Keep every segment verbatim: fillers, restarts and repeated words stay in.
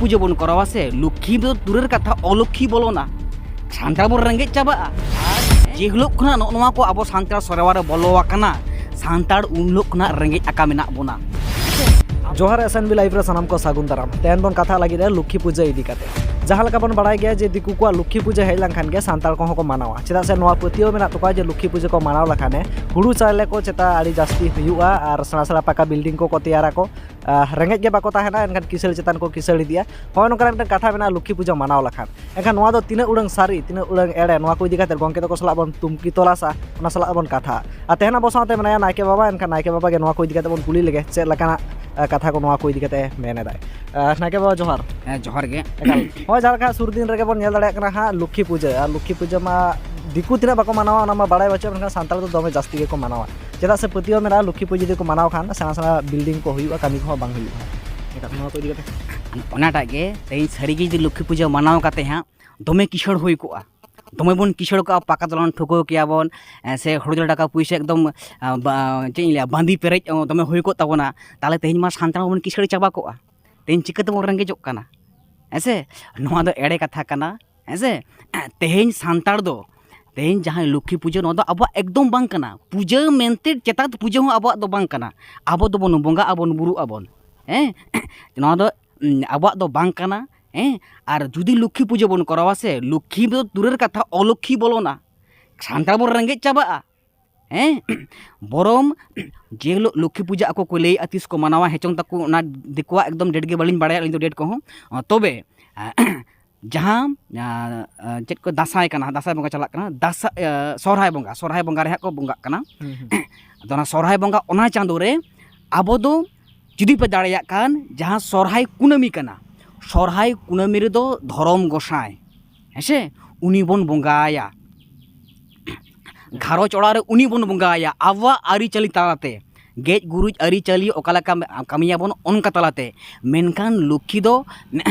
ᱯᱩᱡᱟᱹ ᱵᱚᱱ ᱠᱚᱨᱟᱣᱟ ᱥᱮ, ᱞᱚᱠᱠᱷᱤ ᱫᱚ ᱫᱩᱨᱮᱨ ᱠᱟᱛᱷᱟ, ᱚᱞᱚᱠᱠᱷᱤ ᱵᱚᱞᱚᱱᱟ᱾ ᱥᱟᱱᱛᱟᱲ ᱵᱚᱱ ᱨᱮᱸᱜᱮᱡ ᱪᱟᱵᱟᱜᱼᱟ᱾ ᱡᱮ ᱦᱤᱞᱳᱜ ᱠᱷᱚᱱᱟᱜ ᱱᱚᱜᱼᱚ ᱱᱚᱣᱟ ᱠᱚ ᱟᱵᱚ ᱥᱟᱱᱛᱟᱲ ᱥᱮᱨᱣᱟ ᱨᱮ ᱵᱚᱞᱚ ᱟᱠᱟᱱᱟ, ᱥᱟᱱᱛᱟᱲ ᱩᱱ ᱦᱤᱞᱳᱜ ᱠᱷᱚᱱᱟᱜ ᱨᱮᱸᱜᱮᱡ ᱟᱠᱟ ᱢᱮᱱᱟᱜ ᱵᱚᱱᱟ᱾ ᱡᱚᱦᱟᱨ S N B Live ᱨᱮ ᱥᱟᱱᱟᱢ ᱠᱚ ᱥᱟᱹᱜᱩᱱ ᱫᱟᱨᱟᱢ᱾ ᱛᱮᱦᱮᱧ ᱵᱚᱱ ᱠᱟᱛᱷᱟ ᱞᱟᱹᱜᱤᱫ ᱞᱚᱠᱠᱷᱤ ᱯᱩᱡᱟᱹ ᱤᱫᱤ ᱠᱟᱛᱮ᱾ ᱡᱟᱦᱟᱸ ᱞᱮᱠᱟ ᱵᱚᱱ ᱵᱟᱲᱟᱭ ᱜᱮᱭᱟ ᱡᱮ ᱫᱤᱠᱩ ᱠᱚᱣᱟᱜ ᱞᱚᱠᱠᱷᱤ ᱯᱩᱡᱟᱹ ᱦᱮᱡ ᱞᱮᱱᱠᱷᱟᱱ ᱜᱮ ᱥᱟᱱᱛᱟᱲ ᱠᱚᱦᱚᱸ ᱠᱚ ᱢᱟᱱᱟᱣᱟ, ᱪᱮᱫᱟᱜ ᱥᱮ ᱱᱚᱣᱟ ᱯᱟᱹᱛᱭᱟᱹᱣ ᱢᱮᱱᱟᱜ ᱛᱟᱠᱚᱣᱟ ᱡᱮ ᱞᱚᱠᱠᱷᱤ ᱯᱩᱡᱟᱹ ᱠᱚ ᱢᱟᱱᱟᱣ ᱞᱮᱠᱷᱟᱱ ᱦᱩᱲᱩ ᱪᱟᱣᱞᱮ ᱠᱚ ᱪᱮᱛᱟ ᱟᱹᱰᱤ ᱡᱟᱹᱥᱛᱤ ᱦᱩᱭᱩᱜᱼᱟ ᱟᱨ ᱥᱮᱬᱟ ᱥᱮᱬᱟ ᱯᱟᱠᱟ building ᱠᱚᱠᱚ ᱛᱮᱭᱟᱨᱟᱠᱚ᱾ ᱟᱨ ᱨᱮᱸᱜᱮᱡ ᱜᱮ ᱵᱟᱠᱚ ᱛᱟᱦᱮᱱᱟ, ᱮᱱᱠᱷᱟᱱ ᱠᱤᱥᱟᱹᱬ ᱪᱮᱛᱟᱱ ᱠᱚ ᱠᱤᱥᱟᱹᱬ ᱤᱫᱤᱜᱼᱟ᱾ ᱦᱚᱸᱜᱼᱚᱭ ᱱᱚᱝᱠᱟᱱᱟᱜ ᱢᱤᱫᱴᱟᱝ ᱠᱟᱛᱷᱟ ᱢᱮᱱᱟᱜᱼᱟ ᱞᱚᱠᱠᱷᱤ ᱯᱩᱡᱟᱹ ᱢᱟᱱᱟᱣ ᱞᱮᱠᱷᱟᱱ᱾ ᱮᱱᱠᱷᱟᱱ ᱱᱚᱣᱟ ᱫᱚ ᱛᱤᱱᱟᱹᱜ ᱩᱰᱟᱹᱝ ᱥᱟᱹᱨᱤ, ᱛᱤᱱᱟᱹᱜ ᱩᱰᱟᱹᱝ ᱮᱲᱮ, ᱱᱚᱣᱟ ᱠᱚ ᱤᱫᱤ ᱠᱟᱛᱮ ᱜᱚᱢᱠᱮ ᱛᱟᱠᱚ ᱥᱟᱞᱟᱜ ᱵᱚᱱ ᱛᱩᱢᱠᱤ ᱛᱚᱞᱟᱥᱟ, ᱚᱱᱟ ᱥᱟᱞᱟᱜ ᱵᱚᱱ ᱠᱟᱛᱷᱟᱜᱼᱟ᱾ ᱟᱨ ᱛᱮᱦᱮᱧ ᱟᱵᱚ ᱥᱟᱶᱛᱮ ᱢᱮᱱᱟᱭᱟ ᱱᱟᱭᱠᱮ ᱵᱟᱵᱟ, ᱮᱱᱠᱷᱟᱱ ᱱᱟᱭᱠᱮ ᱵᱟᱵᱟ ᱜᱮ ᱱᱚᱣᱟ ᱠᱚ ᱤᱫᱤ ᱠᱟᱛᱮ ᱵᱚᱱ ᱠᱩᱞᱤ ᱞᱮᱜᱮ, ᱪᱮᱫ ᱞᱮᱠᱟᱱᱟᱜ ᱟᱨ ᱠᱟᱛᱷᱟ ᱠᱚ ᱱᱚᱣᱟ ᱠᱚ ᱤᱫᱤ ᱠᱟᱛᱮ ᱢᱮᱱ ᱮᱫᱟᱭ᱾ ᱟᱨ ᱱᱟᱭᱠᱮ ᱵᱟᱵᱟ ᱡᱚᱦᱟᱨ᱾ ᱦᱮᱸ, ᱡᱚᱦᱟᱨ ᱜᱮ᱾ ᱮᱠᱟᱞ᱾ ᱦᱚᱸᱜᱼᱚᱭ ᱡᱟᱦᱟᱸ ᱞᱮᱠᱟ ᱥᱩᱨ ᱫᱤᱱ ᱨᱮᱜᱮ ᱵᱚᱱ ᱧᱮᱞ ᱫᱟᱲᱮᱭᱟᱜ ᱠᱟᱱᱟ ᱦᱟᱸᱜ ᱞᱚᱠᱠᱷᱤ ᱯᱩᱡᱟᱹ, ᱟᱨ ᱞᱚᱠᱠᱷᱤ ᱯᱩᱡᱟᱹ ᱢᱟ ᱫᱤᱠᱩ ᱛᱤᱱᱟᱹᱜ ᱵᱟᱠᱚ ᱢᱟᱱᱟᱣᱟ ᱚᱱᱟ ᱢᱟ ᱵᱟᱲᱟᱭ ᱵᱟᱹᱪᱩᱜᱼᱟ, ᱢᱮᱱᱠᱷᱟᱱ ᱥᱟᱱᱛᱟᱲ ᱫᱚ ᱫᱚᱢᱮ ᱡᱟᱹᱥᱛᱤ ᱜᱮᱠᱚ ᱢᱟᱱᱟᱣᱟ᱾ ᱪᱮᱫᱟᱜ ᱥᱮ ᱯᱟᱹᱛᱭᱟᱹᱣ ᱢᱮᱱᱟᱜᱼᱟ ᱞᱚᱠᱠᱷᱤ ᱯᱩᱡᱟᱹ ᱡᱩᱫᱤ ᱠᱚ ᱢᱟᱱᱟᱣ ᱠᱷᱟᱱ ᱥᱮᱬᱟ ᱥᱮᱬᱟ building ᱠᱚ ᱦᱩᱭᱩᱜᱼᱟ, ᱠᱟᱹᱢᱤ ᱠᱚᱦᱚᱸ ᱵᱟᱝ ᱦᱩᱭᱩᱜᱼᱟ᱾ ᱮᱱᱠᱷᱟᱱ ᱱᱚᱣᱟ ᱠᱚ ᱤᱫᱤ ᱠᱟᱛᱮ? ᱚᱱᱟᱴᱟᱜ ᱜᱮ, ᱛᱮᱦᱮᱧ ᱥᱟᱹᱨᱤᱜᱮ ᱡᱩᱫᱤ ᱞᱚᱠᱠᱷᱤ ᱯᱩᱡᱟᱹ ᱢᱟᱱᱟᱣ ᱠᱟᱛᱮ ᱦᱟᱸᱜ ᱫᱚᱢᱮ ᱠᱤᱥᱟᱹᱬ ᱦᱩᱭ ᱠᱚᱜᱼᱟ, ᱫᱚᱢᱮ ᱵᱚᱱ ᱠᱤᱥᱟᱹᱬ ᱠᱚᱜᱼᱟ, ᱯᱟᱠᱟ ᱫᱚᱞᱟᱱ ᱴᱷᱩᱠᱟᱹᱣ ᱠᱮᱭᱟ ᱵᱚᱱ, ᱮ, ᱥᱮ ᱦᱳᱲᱳ ᱪᱟᱣᱞᱮ ᱴᱟᱠᱟ ᱯᱩᱭᱥᱟᱹ ᱮᱠᱫᱚᱢ, ᱟ, ᱵᱟ-, ᱪᱮᱫ ᱤᱧ ᱞᱟᱹᱭᱟ, ᱵᱟᱸᱫᱤ ᱯᱮᱨᱮᱡ, ᱚ, ᱫᱚᱢᱮ ᱦᱩᱭ ᱠᱚᱜ ᱛᱟᱵᱚᱱᱟ, ᱛᱟᱦᱚᱞᱮ ᱛᱮᱦᱮᱧ ᱢᱟ ᱥᱟᱱᱛᱟᱲ ᱢᱟᱵᱚᱱ ᱠᱤᱥᱟᱹᱬ ᱪᱟᱵᱟ ᱠᱚᱜᱼᱟ᱾ ᱛᱮᱦᱮᱧ ᱪᱤᱠᱟᱹ ᱛᱮᱵᱚᱱ ᱨᱮᱸᱜᱮᱡᱚᱜ ᱠᱟᱱᱟ? ᱦᱮᱸ ᱥᱮ? ᱱᱚᱣᱟ ᱫᱚ ᱮᱲᱮ ᱠᱟᱛᱷᱟ ᱠᱟᱱᱟ᱾ ᱦᱮᱸ ᱥᱮ? ᱛᱮᱦᱮᱧ ᱥᱟᱱᱛᱟᱲ ᱫᱚ, ᱛᱮᱦᱮᱧ ᱡᱟᱦᱟᱸᱭ ᱞᱚᱠᱠᱷᱤ ᱯᱩᱡᱟᱹ, ᱱᱚᱣᱟ ᱫᱚ ᱟᱵᱚᱣᱟᱜ ᱮᱠᱫᱚᱢ ᱵᱟᱝ ᱠᱟᱱᱟ᱾ ᱯᱩᱡᱟᱹ ᱢᱮᱱᱛᱮ ᱪᱮᱛᱟᱛ ᱯᱩᱡᱟᱹ ᱦᱚᱸ ᱟᱵᱚᱣᱟᱜ ᱫᱚ ᱵᱟᱝ ᱠᱟᱱᱟ᱾ ᱟᱵᱚ ᱫᱚᱵᱚᱱ ᱵᱚᱸᱜᱟᱜ ᱟᱵᱚᱱ, ᱵᱩᱨᱩᱜ ᱟᱵᱚᱱ᱾ ᱦᱮᱸ? ᱱᱚᱣᱟ ᱫᱚ, ᱩᱸ, ᱟᱵᱚᱣᱟᱜ ᱫᱚ ᱵᱟᱝ ᱠᱟᱱᱟ᱾ ᱦᱮᱸ? ᱟᱨ ᱡᱩᱫᱤ ᱞᱚᱠᱠᱷᱤ ᱯᱩᱡᱟᱹ ᱵᱚᱱ ᱠᱚᱨᱟᱣᱟ ᱥᱮ, ᱞᱚᱠᱠᱷᱤ ᱫᱚ ᱫᱩᱨᱮᱨ ᱠᱟᱛᱷᱟ, ᱚᱞᱚᱠᱠᱷᱤ ᱵᱚᱞᱚᱱᱟ᱾ ᱥᱟᱱᱛᱟᱲ ᱵᱚᱱ ᱨᱮᱸᱜᱮᱡ ᱪᱟᱵᱟᱜᱼᱟ᱾ ᱦᱮᱸ? ᱵᱚᱨᱚᱢ ᱡᱮ ᱦᱤᱞᱳᱜ ᱞᱚᱠᱠᱷᱤ ᱯᱩᱡᱟᱹ ᱟᱠᱚ ᱠᱚ ᱞᱟᱹᱭᱮᱫᱼᱟ, ᱛᱤᱥ ᱠᱚ ᱢᱟᱱᱟᱣᱟ, ᱦᱮᱪᱚᱝ ᱛᱟᱠᱚ, ᱚᱱᱟ ᱫᱤᱠᱩᱣᱟᱜ ᱮᱠᱫᱚᱢ date ᱜᱮ ᱵᱟᱹᱞᱤᱧ ᱵᱟᱲᱟᱭᱟ ᱟᱹᱞᱤᱧ ᱫᱚ date ᱠᱚᱦᱚᱸ᱾ ᱛᱚᱵᱮ, ᱡᱟᱦᱟᱸ, ᱟ, ᱟ, ᱪᱮᱫ ᱠᱚ ᱫᱟᱸᱥᱟᱭ ᱠᱟᱱᱟ, ᱫᱟᱸᱥᱟᱭ ᱵᱚᱸᱜᱟ ᱪᱟᱞᱟᱜ ᱠᱟᱱᱟ, ᱫᱟᱸᱥᱟᱭ, ᱟ, ᱥᱚᱨᱦᱟᱭ ᱵᱚᱸᱜᱟ, ᱥᱚᱨᱦᱟᱭ ᱵᱚᱸᱜᱟ ᱨᱮ ᱦᱟᱸᱜ ᱠᱚ ᱵᱚᱸᱜᱟᱜ ᱠᱟᱱᱟ᱾ ᱦᱩᱸ, ᱦᱩᱸ᱾ ᱟᱫᱚ ᱚᱱᱟ ᱥᱚᱨᱦᱟᱭ ᱵᱚᱸᱜᱟ, ᱚᱱᱟ ᱪᱟᱸᱫᱳ ᱨᱮ ᱟᱵᱚ ᱫᱚ ᱡᱩᱫᱤ ᱯᱮ ᱫᱟᱲᱮᱭᱟᱜ ᱠᱷᱟᱱ, ᱡᱟᱦᱟᱸ ᱥᱚᱨᱦᱟᱭ ᱠᱩᱱᱟᱹᱢᱤ ᱠᱟᱱᱟ, ᱥᱚᱨᱦᱟᱭ ᱠᱩᱱᱟᱹᱢᱤ ᱨᱮᱫᱚ ᱫᱷᱚᱨᱚᱢ ᱜᱚᱸᱥᱟᱭ, ᱦᱮᱸᱥᱮ, ᱩᱱᱤ ᱵᱚᱱ ᱵᱚᱸᱜᱟᱭᱟ᱾ ᱜᱷᱟᱨᱚᱸᱡᱽ ᱚᱲᱟᱜ ᱨᱮ ᱩᱱᱤ ᱵᱚᱱ ᱵᱚᱸᱜᱟᱭᱟ, ᱟᱵᱚᱣᱟᱜ ᱟᱹᱨᱤᱪᱟᱹᱞᱤ ᱛᱟᱞᱟᱛᱮ᱾ ᱜᱮᱡ ᱜᱩᱨᱤᱡ ᱟᱹᱨᱤᱪᱟᱹᱞᱤ ᱚᱠᱟ ᱞᱮᱠᱟ ᱠᱟᱹᱢᱤᱭᱟᱵᱚᱱ, ᱚᱱᱠᱟ ᱛᱟᱞᱟᱛᱮ᱾ ᱢᱮᱱᱠᱷᱟᱱ ᱞᱚᱠᱠᱷᱤ ᱫᱚ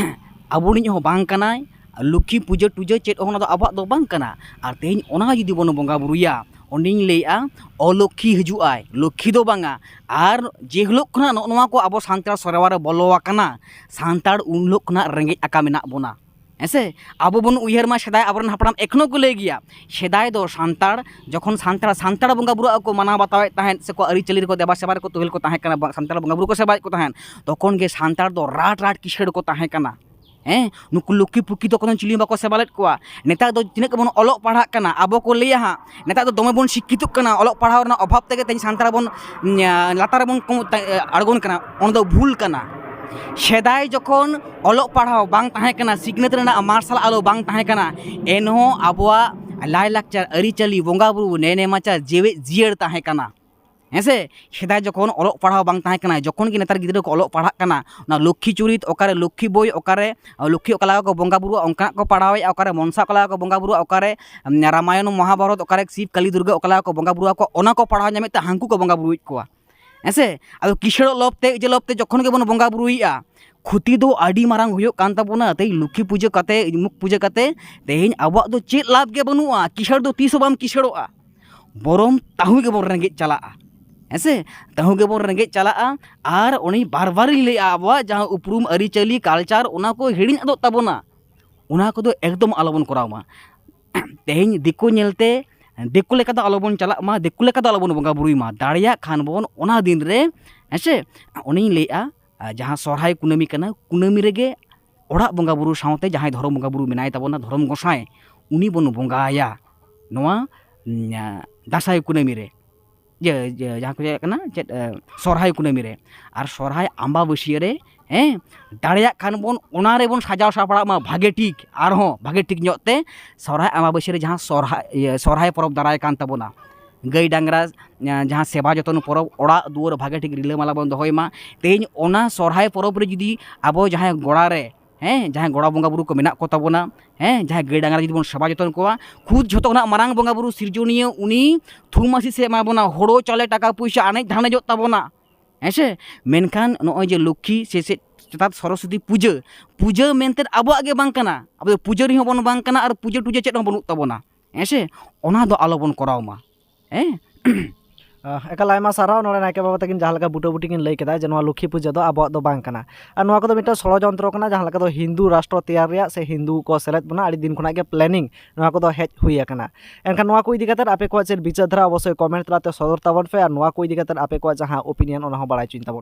ᱟᱵᱚ ᱨᱤᱱᱤᱡ ᱦᱚᱸ ᱵᱟᱝ ᱠᱟᱱᱟᱭ᱾ ᱞᱚᱠᱠᱷᱤ ᱯᱩᱡᱟᱹ ᱴᱩᱡᱟᱹ ᱪᱮᱫ ᱦᱚᱸ ᱚᱱᱟ ᱫᱚ ᱟᱵᱚᱣᱟᱜ ᱫᱚ ᱵᱟᱝ ᱠᱟᱱᱟ᱾ ᱟᱨ ᱛᱮᱦᱮᱧ ᱚᱱᱟ ᱡᱩᱫᱤ ᱵᱚᱱ ᱵᱚᱸᱜᱟ ᱵᱩᱨᱩᱭᱟ, ᱚᱸᱰᱮᱧ ᱞᱟᱹᱭᱮᱜᱼᱟ, ᱚᱞᱚᱠᱠᱷᱤ ᱦᱤᱡᱩᱜ ᱟᱭ, ᱞᱚᱠᱠᱷᱤ ᱫᱚ ᱵᱟᱝᱟ᱾ ᱟᱨ ᱡᱮ ᱦᱤᱞᱳᱜ ᱠᱷᱚᱱᱟᱜ ᱱᱚᱜᱼᱚ ᱱᱚᱣᱟ ᱠᱚ ᱟᱵᱚ ᱥᱟᱱᱛᱟᱲ ᱥᱮᱨᱣᱟ ᱨᱮ ᱵᱚᱞᱚ ᱟᱠᱟᱱᱟ, ᱥᱟᱱᱛᱟᱲ ᱩᱱ ᱦᱤᱞᱳᱜ ᱠᱷᱚᱱᱟᱜ ᱨᱮᱸᱜᱮᱡ ᱟᱠᱟ ᱢᱮᱱᱟᱜ ᱵᱚᱱᱟ᱾ ᱦᱮᱸ ᱥᱮ? ᱟᱵᱚ ᱵᱚᱱ ᱩᱭᱦᱟᱹᱨ ᱢᱟ, ᱥᱮᱫᱟᱭ ᱟᱵᱚᱨᱮᱱ ᱦᱟᱯᱲᱟᱢ ᱮᱠᱷᱚᱱᱳ ᱠᱚ ᱞᱟᱹᱭ ᱜᱮᱭᱟ, ᱥᱮᱫᱟᱭ ᱫᱚ ᱥᱟᱱᱛᱟᱲ ᱡᱚᱠᱷᱚᱱ ᱥᱟᱱᱛᱟᱲ ᱥᱟᱱᱛᱟᱲ ᱵᱚᱸᱜᱟ ᱵᱩᱨᱩᱣᱟᱜ ᱠᱚ ᱢᱟᱱᱟᱣ ᱵᱟᱛᱟᱣᱮᱫ ᱛᱟᱦᱮᱸᱫ, ᱥᱮᱠᱚ ᱟᱹᱨᱤᱪᱟᱹᱞᱤ ᱨᱮᱠᱚ ᱫᱮᱵᱟ ᱥᱮᱵᱟ ᱨᱮᱠᱚ ᱛᱩᱦᱮᱞ ᱠᱚ ᱛᱟᱦᱮᱸ ᱠᱟᱱᱟ, ᱵᱟ-, ᱥᱟᱱᱛᱟᱲ ᱵᱚᱸᱜᱟ ᱵᱩᱨᱩ ᱠᱚ ᱥᱮᱵᱟᱭᱮᱫ ᱠᱚ ᱛᱟᱦᱮᱸᱫ, ᱛᱚᱠᱷᱚᱱ ᱜᱮ ᱥᱟᱱᱛᱟᱲ ᱫᱚ ᱨᱟᱴ ᱨᱟᱴ ᱠᱤᱥᱟᱹᱲ ᱠᱚ ᱛᱟᱦᱮᱸ ᱠᱟᱱᱟ᱾ ᱦᱮᱸ, ᱱᱩᱠᱩ ᱞᱚᱠᱠᱷᱤ ᱯᱩᱠᱠᱷᱤ ᱫᱚ ᱠᱳᱱᱳ ᱪᱤᱞᱤ ᱦᱚᱸ ᱵᱟᱠᱚ ᱥᱮᱵᱟ ᱞᱮᱫ ᱠᱚᱣᱟ᱾ ᱱᱮᱛᱟᱨ ᱫᱚ ᱛᱤᱱᱟᱹᱜ ᱜᱮᱵᱚᱱ ᱚᱞᱚᱜ ᱯᱟᱲᱦᱟᱜ ᱠᱟᱱᱟ, ᱟᱵᱚ ᱠᱚ ᱞᱟᱹᱭᱟ ᱦᱟᱸᱜ, ᱱᱮᱛᱟᱨ ᱫᱚ ᱫᱚᱢᱮ ᱵᱚᱱ ᱥᱤᱠᱠᱷᱤᱛᱚᱜ ᱠᱟᱱᱟ, ᱚᱞᱚᱜ ᱯᱟᱲᱦᱟᱣ ᱨᱮᱱᱟᱜ ᱚᱵᱷᱟᱵᱽ ᱛᱮᱜᱮ ᱛᱮᱦᱮᱧ ᱥᱟᱱᱛᱟᱲ ᱵᱚᱱ, ᱩᱸ, ᱞᱟᱛᱟᱨ ᱨᱮᱵᱚᱱ ᱠᱚᱢ-, ᱛᱟ-, ᱟᱬᱜᱚᱱ ᱠᱟᱱᱟ᱾ ᱚᱱᱟ ᱫᱚ ᱵᱷᱩᱞ ᱠᱟᱱᱟ᱾ ᱥᱮᱫᱟᱭ ᱡᱚᱠᱷᱚᱱ ᱚᱞᱚᱜ ᱯᱟᱲᱦᱟᱣ ᱵᱟᱝ ᱛᱟᱦᱮᱸ ᱠᱟᱱᱟ, ᱥᱤᱠᱷᱱᱟᱹᱛ ᱨᱮᱱᱟᱜ ᱢᱟᱨᱥᱟᱞ ᱟᱞᱚ ᱵᱟᱝ ᱛᱟᱦᱮᱸ ᱠᱟᱱᱟ, ᱮᱱᱦᱚᱸ ᱟᱵᱚᱣᱟᱜ ᱞᱟᱭᱼᱞᱟᱠᱪᱟᱨ, ᱟᱹᱨᱤᱪᱟᱹᱞᱤ, ᱵᱚᱸᱜᱟ ᱵᱩᱨᱩ, ᱱᱮᱭᱱᱮᱢᱟᱪᱟᱨ ᱡᱮᱣᱮᱫ ᱡᱤᱭᱟᱹᱲ ᱛᱟᱦᱮᱸ ᱠᱟᱱᱟ᱾ ᱦᱮᱸ ᱥᱮ? ᱥᱮᱫᱟᱭ ᱡᱚᱠᱷᱚᱱ ᱚᱞᱚᱜ ᱯᱟᱲᱦᱟᱣ ᱵᱟᱝ ᱛᱟᱦᱮᱸ ᱠᱟᱱᱟ, ᱡᱚᱠᱷᱚᱱ ᱜᱮ ᱱᱮᱛᱟᱨ ᱜᱤᱫᱽᱨᱟᱹ ᱠᱚ ᱚᱞᱚᱜ ᱯᱟᱲᱦᱟᱜ ᱠᱟᱱᱟ, ᱚᱱᱟ ᱞᱚᱠᱠᱷᱤ ᱪᱚᱨᱤᱛ ᱚᱠᱟᱨᱮ, ᱞᱚᱠᱠᱷᱤ ᱵᱳᱭ ᱚᱠᱟᱨᱮ, ᱞᱚᱠᱠᱷᱤ ᱚᱠᱟ ᱞᱮᱠᱟ ᱠᱚ ᱵᱚᱸᱜᱟ ᱵᱩᱨᱩᱜᱼᱟ, ᱚᱱᱠᱟᱱᱟᱜ ᱠᱚ ᱯᱟᱲᱦᱟᱣᱮᱫᱼᱟ, ᱚᱠᱟᱨᱮ ᱢᱚᱱᱥᱟ ᱚᱠᱟ ᱞᱮᱠᱟ ᱠᱚ ᱵᱚᱸᱜᱟ ᱵᱩᱨᱩᱜᱼᱟ, ᱚᱠᱟᱨᱮ, ᱩᱢ, ᱨᱟᱢᱟᱭᱚᱱ ᱢᱚᱦᱟᱵᱷᱟᱨᱚᱛ ᱚᱠᱟᱨᱮ ᱥᱤᱵ ᱠᱟᱹᱞᱤ ᱫᱩᱨᱜᱟᱹ ᱚᱠᱟ ᱞᱮᱠᱟ ᱠᱚ ᱵᱚᱸᱜᱟ ᱵᱩᱨᱩ ᱟᱠᱚ, ᱚᱱᱟ ᱠᱚ ᱯᱟᱲᱦᱟᱣ ᱧᱟᱢᱮᱫ ᱛᱮ ᱦᱟᱹᱱᱠᱩ ᱠᱚ ᱵᱚᱸᱜᱟ ᱵᱩᱨᱩᱭᱮᱫ ᱠᱚᱣᱟ᱾ ᱦᱮᱸ ᱥᱮ? ᱟᱫᱚ ᱠᱤᱥᱟᱹᱲᱚᱜ ᱞᱚᱵᱽ ᱛᱮ, ᱤᱡᱟᱹ ᱞᱚᱵᱽ ᱛᱮ ᱡᱚᱠᱷᱚᱱ ᱜᱮᱵᱚᱱ ᱵᱚᱸᱜᱟ ᱵᱩᱨᱩᱭᱮᱫᱼᱟ, ᱠᱷᱚᱛᱤ ᱫᱚ ᱟᱹᱰᱤ ᱢᱟᱨᱟᱝ ᱦᱩᱭᱩᱜ ᱠᱟᱱ ᱛᱟᱵᱚᱱᱟ᱾ ᱛᱮᱦᱮᱧ ᱞᱚᱠᱠᱷᱤ ᱯᱩᱡᱟᱹ ᱠᱟᱛᱮ, ᱢᱩᱠ ᱯᱩᱡᱟᱹ ᱠᱟᱛᱮ, ᱛᱮᱦᱮᱧ ᱟᱵᱚᱣᱟᱜ ᱫᱚ ᱪᱮᱫ ᱞᱟᱵᱷ ᱜᱮ ᱵᱟᱹᱱᱩᱜᱼᱟ᱾ ᱠᱤᱥᱟᱹᱲ ᱫᱚ ᱛᱤᱥ ᱦᱚᱸ ᱵᱟᱢ ᱠᱤᱥᱟᱹᱲᱚᱜᱼᱟ, ᱵᱚᱨᱚᱝ ᱛᱟᱹᱦᱩ ᱜᱮᱵᱚᱱ ᱨᱮᱸᱜᱮᱡ ᱪᱟᱞᱟᱜᱼᱟ᱾ ᱦᱮᱸ ᱥᱮ? ᱛᱟᱹᱦᱩ ᱜᱮᱵᱚᱱ ᱨᱮᱸᱜᱮᱡ ᱪᱟᱞᱟᱜᱼᱟ᱾ ᱟᱨ ᱩᱱᱤ ᱵᱟᱨ ᱵᱟᱨᱤᱧ ᱞᱟᱹᱭᱟ, ᱟᱵᱚᱣᱟᱜ ᱡᱟᱦᱟᱸ ᱩᱯᱨᱩᱢ, ᱟᱹᱨᱤᱪᱟᱹᱞᱤ, ᱠᱟᱞᱪᱟᱨ, ᱚᱱᱟ ᱠᱚ ᱦᱤᱲᱤᱧ ᱟᱫᱚᱜ ᱛᱟᱵᱚᱱᱟ᱾ ᱚᱱᱟ ᱠᱚᱫᱚ ᱮᱠᱫᱚᱢ ᱟᱞᱚᱵᱚᱱ ᱠᱚᱨᱟᱣ ᱢᱟ᱾ ᱛᱮᱦᱮᱧ ᱫᱤᱠᱩ ᱧᱮᱞᱛᱮ ᱫᱤᱠᱩ ᱞᱮᱠᱟ ᱫᱚ ᱟᱞᱚᱵᱚᱱ ᱪᱟᱞᱟᱜ ᱢᱟ, ᱫᱤᱠᱩ ᱞᱮᱠᱟ ᱫᱚ ᱟᱞᱚᱵᱚᱱ ᱵᱚᱸᱜᱟ ᱵᱩᱨᱩᱭ ᱢᱟ᱾ ᱫᱟᱲᱮᱭᱟᱜ ᱠᱷᱟᱱ ᱵᱚᱱ ᱚᱱᱟ ᱫᱤᱱ ᱨᱮ, ᱦᱮᱸ ᱥᱮ, ᱚᱱᱮᱧ ᱞᱟᱹᱭᱮᱜᱼᱟ, ᱟᱨ ᱡᱟᱦᱟᱸ ᱥᱚᱨᱦᱟᱭ ᱠᱩᱱᱟᱹᱢᱤ ᱠᱟᱱᱟ, ᱠᱩᱱᱟᱹᱢᱤ ᱨᱮᱜᱮ ᱚᱲᱟᱜ ᱵᱚᱸᱜᱟ ᱵᱩᱨᱩ ᱥᱟᱶᱛᱮ ᱡᱟᱦᱟᱸᱭ ᱫᱷᱚᱨᱚᱢ ᱵᱚᱸᱜᱟ ᱵᱩᱨᱩ ᱢᱮᱱᱟᱭ ᱛᱟᱵᱚᱱᱟ, ᱫᱷᱚᱨᱚᱢ ᱜᱚᱸᱥᱟᱭ, ᱩᱱᱤ ᱵᱚᱱ ᱵᱚᱸᱜᱟᱭᱟ ᱱᱚᱣᱟ, ᱩᱸ, ᱫᱟᱸᱥᱟᱭ ᱠᱩᱱᱟᱹᱢᱤ ᱨᱮ᱾ ᱤᱭᱟᱹ, ᱤᱭᱟᱹ, ᱡᱟᱦᱟᱸ ᱠᱚ ᱪᱮᱫ ᱠᱟᱱᱟ, ᱪᱮᱫ, ᱮ, ᱥᱚᱨᱦᱟᱭ ᱠᱩᱱᱟᱹᱢᱤ ᱨᱮ᱾ ᱟᱨ ᱥᱚᱨᱦᱟᱭ ᱟᱢᱵᱟᱵᱟᱹᱥᱭᱟᱹ ᱨᱮ, ᱦᱮᱸ, ᱫᱟᱲᱮᱭᱟᱜ ᱠᱷᱟᱱ ᱵᱚᱱ ᱚᱱᱟ ᱨᱮᱵᱚᱱ ᱥᱟᱡᱟᱣ ᱥᱟᱯᱲᱟᱜ ᱢᱟ ᱵᱷᱟᱜᱮ ᱴᱷᱤᱠ, ᱟᱨᱦᱚᱸ ᱵᱷᱟᱜᱮ ᱴᱷᱤᱠ ᱧᱚᱜ ᱛᱮ ᱥᱚᱨᱦᱟᱭ ᱟᱢᱵᱟᱵᱟᱹᱥᱭᱟᱹ ᱨᱮ ᱡᱟᱦᱟᱸ ᱥᱚᱨᱦᱟᱭ, ᱤᱭᱟᱹ, ᱥᱚᱨᱦᱟᱭ ᱯᱚᱨᱚᱵᱽ ᱫᱟᱨᱟᱭ ᱠᱟᱱ ᱛᱟᱵᱚᱱᱟ, ᱜᱟᱹᱭ ᱰᱟᱝᱨᱟ, ᱮ, ᱡᱟᱦᱟᱸ ᱥᱮᱵᱟ ᱡᱚᱛᱚᱱ ᱯᱚᱨᱚᱵᱽ, ᱚᱲᱟᱜ ᱫᱩᱣᱟᱹᱨ ᱵᱷᱟᱜᱮ ᱴᱷᱤᱠ ᱨᱤᱞᱟᱹᱢᱟᱞᱟ ᱵᱚᱱ ᱫᱚᱦᱚᱭ ᱢᱟ᱾ ᱛᱮᱦᱮᱧ ᱚᱱᱟ ᱥᱚᱨᱦᱟᱭ ᱯᱚᱨᱚᱵᱽ ᱨᱮ ᱡᱩᱫᱤ ᱟᱵᱚ ᱡᱟᱦᱟᱸᱭ ᱜᱚᱲᱟ ᱨᱮ, ᱦᱮᱸ, ᱡᱟᱦᱟᱸᱭ ᱜᱚᱲᱟ ᱵᱚᱸᱜᱟ ᱵᱩᱨᱩ ᱠᱚ ᱢᱮᱱᱟᱜ ᱠᱚ ᱛᱟᱵᱚᱱᱟ, ᱦᱮᱸ, ᱡᱟᱦᱟᱸᱭ ᱜᱟᱹᱭ ᱰᱟᱝᱨᱟ ᱡᱩᱫᱤ ᱵᱚᱱ ᱥᱮᱵᱟ ᱡᱚᱛᱚᱱ ᱠᱚᱣᱟ, ᱠᱷᱩᱫ ᱡᱷᱚᱛᱚ ᱠᱷᱚᱱᱟᱜ ᱢᱟᱨᱟᱝ ᱵᱚᱸᱜᱟ ᱵᱩᱨᱩ ᱥᱤᱨᱡᱚᱱᱤᱭᱟᱹ ᱩᱱᱤ ᱛᱷᱩᱢ ᱟᱥᱤᱥ ᱮ ᱮᱢᱟ ᱵᱚᱱᱟ, ᱦᱳᱲᱳ ᱪᱟᱣᱞᱮ ᱴᱟᱠᱟ ᱯᱩᱭᱥᱟᱹ ᱟᱱᱮᱡ ᱫᱷᱟᱱᱮᱡᱚᱜ ᱛᱟᱵᱚᱱᱟ, ᱦᱮᱸ ᱥᱮ? ᱢᱮᱱᱠᱷᱟᱱ ᱱᱚᱜᱼᱚᱭ ᱡᱮ ᱞᱚᱠᱠᱷᱤ ᱥᱮ, ᱥᱮ ᱪᱮᱛᱟᱛ ᱥᱚᱨᱚᱥᱚᱛᱤ ᱯᱩᱡᱟᱹ, ᱯᱩᱡᱟᱹ ᱢᱮᱱᱛᱮ ᱟᱵᱚᱣᱟᱜ ᱜᱮ ᱵᱟᱝ ᱠᱟᱱᱟ, ᱟᱵᱚ ᱫᱚ ᱯᱩᱡᱟᱹ ᱨᱮᱦᱚᱸ ᱵᱚᱱ ᱵᱟᱝ ᱠᱟᱱᱟ ᱟᱨ ᱯᱩᱡᱟᱹ ᱴᱩᱡᱟᱹ ᱪᱮᱫ ᱦᱚᱸ ᱵᱟᱹᱱᱩᱜ ᱛᱟᱵᱚᱱᱟ, ᱦᱮᱸ ᱥᱮ? ᱚᱱᱟ ᱫᱚ ᱟᱞᱚᱵᱚᱱ ᱠᱚᱨᱟᱣ ᱢᱟ᱾ ᱦᱮᱸ᱾ ᱮᱠᱟᱞ ᱟᱭᱢᱟ ᱥᱟᱨᱦᱟᱣ᱾ ᱱᱚᱰᱮ ᱱᱟᱭᱠᱮ ᱵᱟᱵᱟ ᱛᱟᱹᱠᱤᱱ ᱡᱟᱦᱟᱸ ᱞᱮᱠᱟ ᱵᱩᱴᱟᱹ ᱵᱩᱴᱤ ᱠᱤᱱ ᱞᱟᱹᱭ ᱠᱮᱫᱟ ᱡᱮ ᱱᱚᱣᱟ ᱞᱚᱠᱠᱷᱤ ᱯᱩᱡᱟᱹ ᱫᱚ ᱟᱵᱚᱣᱟᱜ ᱫᱚ ᱵᱟᱝ ᱠᱟᱱᱟ, ᱟᱨ ᱱᱚᱣᱟ ᱠᱚᱫᱚ ᱢᱤᱫᱴᱟᱝ ᱥᱚᱲᱚᱡᱚᱱᱛᱨᱚ ᱠᱟᱱᱟ, ᱡᱟᱦᱟᱸ ᱞᱮᱠᱟ ᱫᱚ ᱦᱤᱱᱫᱩ ᱨᱟᱥᱴᱨᱚ ᱛᱮᱭᱟᱨ ᱨᱮᱭᱟᱜ ᱥᱮ ᱦᱤᱱᱫᱩ ᱠᱚ ᱥᱮᱞᱮᱫ ᱵᱚᱱᱟ ᱟᱹᱰᱤ ᱫᱤᱱ ᱠᱷᱚᱱᱟᱜ ᱜᱮ ᱯᱞᱮᱱᱤᱝ ᱱᱚᱣᱟ ᱠᱚᱫᱚ ᱦᱮᱡ ᱦᱩᱭ ᱟᱠᱟᱱᱟ᱾ ᱮᱱᱠᱷᱟᱱ ᱱᱚᱣᱟ ᱠᱚ ᱤᱫᱤ ᱠᱟᱛᱮᱫ ᱟᱯᱮ ᱠᱚᱣᱟᱜ ᱪᱮᱫ ᱵᱤᱪᱟᱹᱨ ᱫᱷᱟᱨᱟ ᱚᱵᱚᱥᱥᱳᱭ ᱠᱚᱢᱮᱱᱴ ᱛᱟᱞᱟᱛᱮ ᱥᱚᱫᱚᱨ ᱛᱟᱵᱚᱱ ᱯᱮ, ᱟᱨ ᱱᱚᱣᱟ ᱠᱚ ᱤᱫᱤ ᱠᱟᱛᱮᱫ ᱟᱯᱮ ᱠᱚᱣᱟᱜ ᱡᱟᱦᱟᱸ ᱳᱯᱤᱱᱤᱭᱚᱱ ᱚᱱᱟ ᱦᱚᱸ ᱵᱟᱲᱟᱭ ᱦᱚᱪᱚᱧ ᱛᱟᱵᱚᱱ᱾